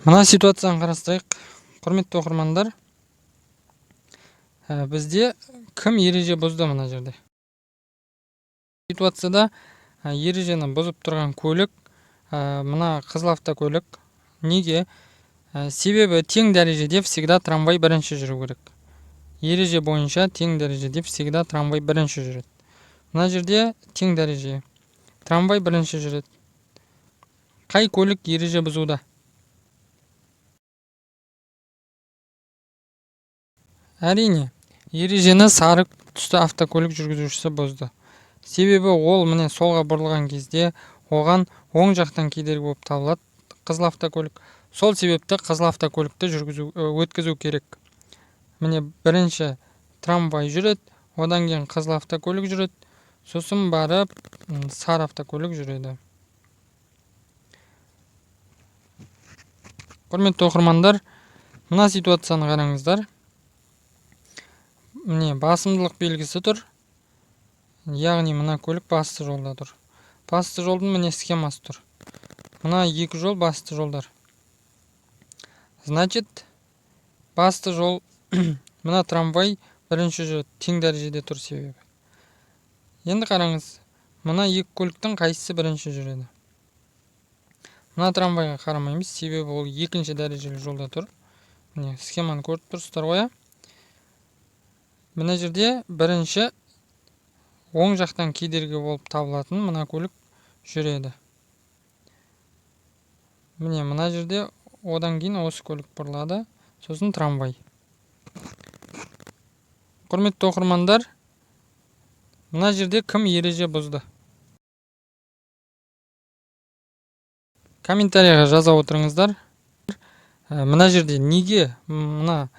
Мына ситуацияны қарастырайық, құрметті оқырмандар. Бізде кім ереже бұзды мына жерде? Ситуацияда ережені бұзып тұрған көлік мына қызыл автокөлік. Неге? Себебі тең дәрежеде всегда трамвай бірінші жүру керек. Ереже бойынша тең дәрежеде всегда трамвай бірінші жүреді. Мына жерде тең дәреже. Трамвай бірінші жүреді. Қай көлік ереже бұзуда? Әрине, ережені сары түсті автокөлік жүргізушісі бұзды. Себебі ол міне солға бұрылған кезде оған оң жақтан кедергі болып табылады қызыл автокөлік. Сол себепті қызыл автокөлікті өткізу керек. Міне бірінші трамвай жүреді, одан кейін қызыл автокөлік жүреді, сосын барып сары автокөлік жүреді. Құрметті оқырмандар, мына ситуацияны қараңыздар. Міне басымдылық белгісі тұр. Яғни мына көлік басты жолда тұр. Басты жолдың міне схемасы тұр. Мына екі жол басты жолдар. Значит, басты жол мына трамвай бірінші жүреді, тең дәрежеде тұр себебі. Енді қараңыз, мына екі көліктің қайсысы бірінші жүреді? Мына трамвайға қарамаймыз, себебі ол екінші дәрежелі жолда тұр. Міне схеманы көріп тұрсыздар ғой, ә? Мына жерде бірінші оң жақтан кедергі болып табылатын мына көлік жүреді. Міне мына жерде одан кейін осы көлік бұрылады, сосын трамвай. Құрметті оқырмандар, мына жерде кім ереже бұзды? Комментарийға жаза отырыңыздар. Мына жерде неге мына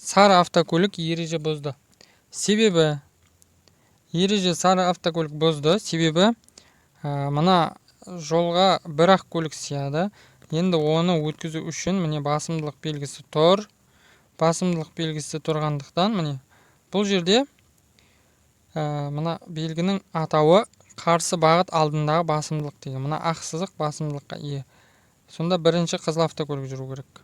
сары автокөлік ереже бұзды? Себебі ереже сары автокөлік бұзды, себебі мына жолға бір-ақ көлік сияды. Енді оны өткізу үшін міне басымдылық белгісі тұр. Басымдылық белгісі тұрғандықтан міне бұл жерде мына белгінің атауы қарсы бағыт алдындағы басымдылық деген. Мына ақ сызық басымдылыққа ие. Сонда бірінші қызыл автокөлік жүру керек.